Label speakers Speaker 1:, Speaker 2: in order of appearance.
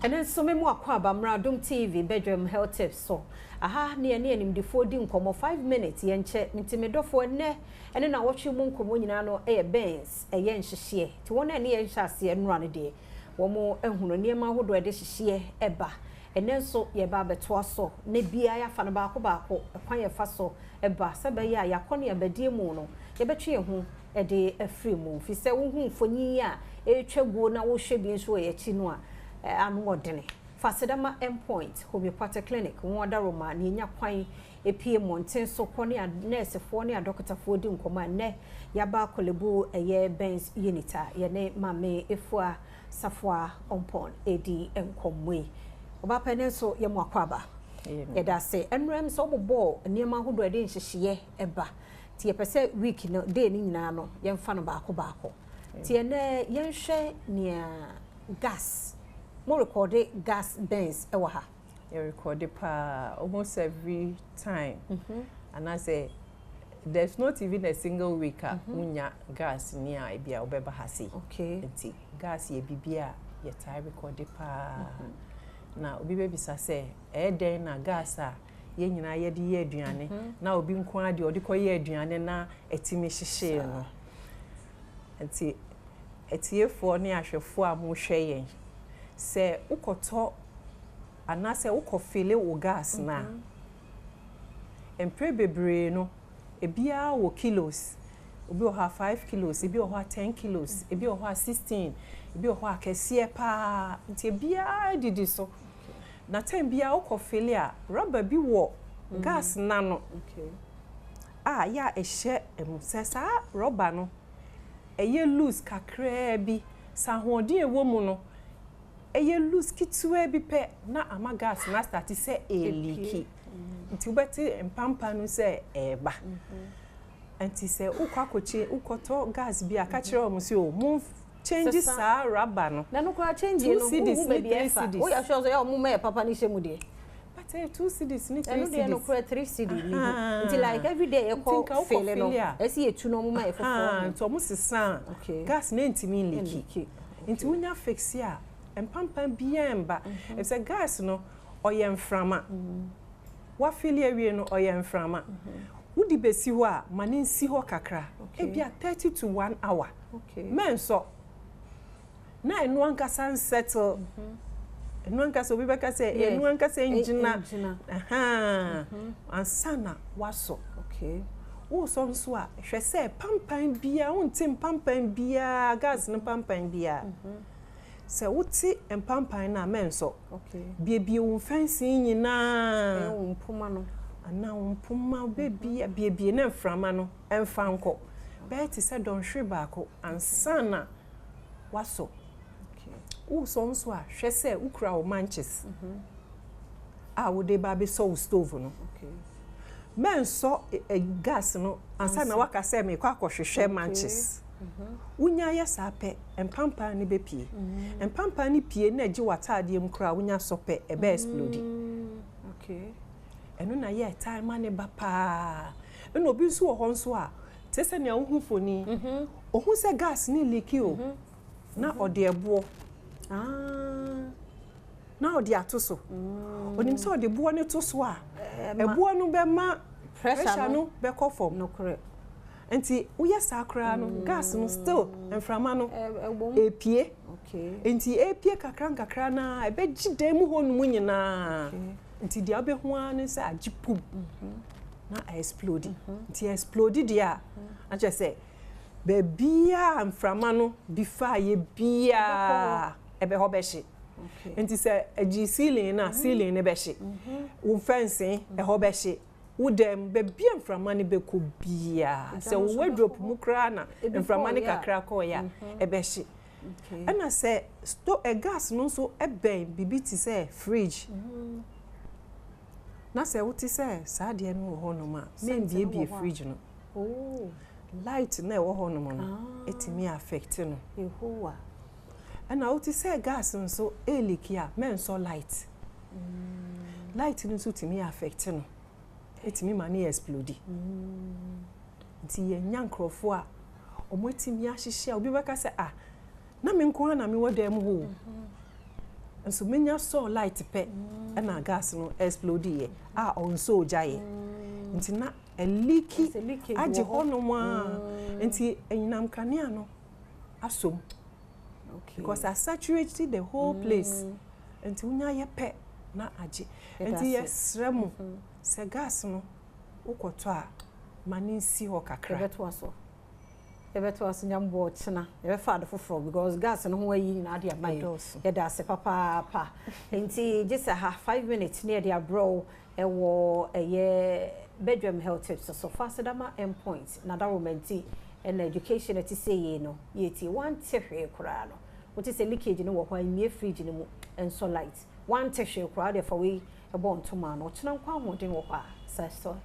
Speaker 1: Ɛno nso me mu akɔ aba mmra Adom TV badwam health tips so. Aha ne yɛne animdifoɔ di nkɔmmɔ 5 minutes, yɛnkyɛ. Nti me dɔfoɔ, ɛnnɛ ɛne na wɔtwe mu nkɔmmɔ nyinaa no ɛyɛ burns, ɛyɛ nhyehyeɛ. Nti wɔn a ɛne yɛn hyɛ aseɛ nnora no deɛ, wɔn ahunu nneɛma ahodoɔ a ɛde hyehyeɛ ɛba. Ɛnnɛ nso yɛba abɛtoa so na biara yɛafa no baako baako, ɛkwan yɛfa so ɛba, sɛ ɛbɛyɛ a yɛakɔ ne abadie mu no, yɛbɛtwe yɛn ho ɛde afiri mu. Fi sɛ wohu mfonyin a ɛretwa guo na wohwɛ bi nso wɔ yɛn akyi no a, ano ɔdene. Fa Sedama Endpoint Homeopathic Clinic wɔn adaroma na yɛnya kwan epie mmɔnten so kɔ ne nɛɛsefoɔ ne adɔkotafoɔ di nkɔmmɔ a nnɛ yɛaba Korle Bu ɛyɛ burns unit a yɛne Maame Efua Safoa Ɔmpɔn edi nkɔmmɔ yi. Ɔbaa pɛ ne nso yɛ mo akɔ aba. Yɛda ase. Nnura sɛ wɔbobɔɔ nneɛma ahodoɔ a yɛde nhyehyɛeɛ ɛba. Nti yɛpɛ sɛ week no day no nyinaa no yɛmfa no baako baako. Nti ɛnɛ yɛnhwɛ nea gas. Mo record gas burns ɛwɔ ha?
Speaker 2: Yɛ record paa almost every time. Anaasɛ there's not even a single week a wonya gas ni a ebi a wobɛba ha sei. Nti gas yɛ biribi a yɛtaa record paa. Na obi bɛbisa sɛ, ɛyɛ dɛn na gas a yɛn nyinaa yɛde yɛ aduane na obi nko ara deɛ ɔde kɔyɛ aduane na ɛtumi hyehyee no? Nti atiefoɔ ne ahwɛfoɔ a mohwɛ yɛn, sɛ wokɔtɔ anaasɛ wokɔ fill wo gas na mpere bebree no, ebiara wɔ kilos. Obi wɔ hɔ a 5 kilos, ebi wɔ hɔ a 10 kilos, ebi wɔ hɔ a 16, ebi wɔ hɔ a kɛseɛ paa. Nti ebiara didi so. Na time biara wokɔ fill a, rubber bi wɔ gas n'ano a yɛ a ɛhyɛ mu. Sɛ saa rubber no ɛyɛ loose kakraa bi, sɛ ahoɔden a ɛwɔ mu no ɛyɛ loose ketewa bi pɛ na ama gas na start sɛ ɛleak. Nti wobɛte mpampa no sɛ ɛɛba. Nti sɛ wokɔ akɔkye wokɔtɔ gas bi a, ka kyerɛ wɔn sɛ o mo change saa rubber no.
Speaker 1: Na no koraa change no, 2 cedis ne 3 cedis. Woyɛ sure sɛ ɔmo mɛyɛ papa ne hyɛ mu deɛ?
Speaker 2: But 2 cedis ne 3 cedis.
Speaker 1: Ɛno deɛ no koraa 3 cedi ni ho. Nti like every day yɛkɔ fill no, ɛsi yɛ tu na ɔmo ma yɛ foforɔ.
Speaker 2: Nti ɔmo sesa a, gas ne ntumi nleak. Nti wonya fix a, mpampan biara mba. Efisɛ gas no ɔyɛ mframa. Wafill awie no, ɔyɛ mframa. Wodi besi hɔ a, ma ne nsi hɔ kakra. Ebia 30 to 1 hour. Mɛnsɔ. Na ɛno ankasa nsettle. Ɛno ankasa, obi bɛka sɛ ɛno ankasa ngyina ansa na wasɔ. Wosɔ nso a, hwɛ sɛ pampan biara wonte mpampan biara, gas no pampan biara. Sɛ wote mpampan no a, mɛnsɔ. Biebie wo mfɛnsee nyinaa.
Speaker 1: Wo mpoma no.
Speaker 2: Anaa wo mpoma bebie biebie na mframa no ɛmfa nkɔ. Bɛyɛ te sɛ dɔnhwere 1 ansa na wasɔ. Wosɔ nso a, hwɛ sɛ wokura wo matches a wode ba abɛsɔ wo stove no. Mɛnsɔ gas no ansa na waka sɛ mekɔ akɔhwehwɛ matches. Wonya yɛ saa pɛ, mpampan no bɛpie. Mpampan no pie na ɛgye w'ataadeɛ mu koraa, wonya sɔ pɛ, ɛbɛ explode. Ɛno na yɛ ɛtaa ma ne ba paa. Ɛna obi nso wɔ hɔ nso a, te sɛ nea wohu foni, ohu sɛ gas ne leak o, na ɔde ɛboɔ na ɔde ato so. Onim sɛ ɔde boɔ no to so a, ɛboɔ no bɛma pressure no bɛkɔ fam. Nti woyɛ saa koraa no, gas no still mframa no epie. Nti epie kakra nkakra na ɛbɛgye dan mu hɔ nom nyinaa. Nti deɛ wobɛhu ara ne sɛ agye pum na explode. Nti explode deɛ a, akyerɛ sɛ baabiaa mframa no bi fa yɛ biaa ɛbɛ hɔ bɛhye. Nti sɛ agye ceiling no a, ceiling no bɛhye, wo fɛnsee ɛhɔ bɛhye, wo dɛm baabi a mframa no bɛkɔ biaa, sɛ wo wardrobe mu koraa na mframa no kakra kɔɔyɛ a, ɛbɛhye. Ɛna sɛ sto ɛ gas no nso ɛbɛn biribi te sɛ fridge na sɛ wote sɛ saa adeɛ no wɔ hɔnom a, membiebie fridge no. Light na ɛwɔ hɔnom no ɛtumi affect no. Ɛna wote sɛ gas nso ɛleak a, mɛnsɔ light. Light no nso tumi affect no, ɛtumi ma no yɛ explode. Nti yɛnya nkurɔfoɔ a wɔn atumi ahyehyɛ a, obi bɛka sɛ, "Ah, na me nko ara na mewɔ dan mu hɔ o." Nso menya sɔɔ light pɛ, ɛna gas no explode yɛ a ɔnsɔ ogya yɛ. Nti na ɛleaki
Speaker 1: Ɛsɛ leakage
Speaker 2: agye
Speaker 1: wɔ hɔ.
Speaker 2: Hɔnom a nti anyinam kanea no asom because I saturated the whole place. Nti wonya yɛ pɛ na agye.
Speaker 1: Yɛda
Speaker 2: Nti
Speaker 1: ase.
Speaker 2: yɛsrɛ mo sɛ gas no wokɔtɔ a, ma ne nsi hɔ kakra.
Speaker 1: Yɛbɛtoa so, yɛbɛtoa so. Nyambɔ ɔkyena yɛbɛfa ade foforɔ because gas no ho ayi nyinaa de ama yɛ.
Speaker 2: Ɛdɔɔso.
Speaker 1: Yɛda ase papaapa. Nti gye sɛ ha 5 minutes ne yɛde abrɛ wo ɛwɔ ɛyɛ bedroom health tips so. Fa asedama Endpoint na daromenti ɛna education ɛte sɛ yei no yɛtie. Wante hwee koraa no, wote sɛ leakage no wɔ hɔ a, mmie fridge no mu, ɛnsɔ light. Wante hwee koraa deɛ, fa wei ɛbɔ ntoma no. Ɔkyena nkɔ ahoɔden wɔ hɔ a sɛ sɔ.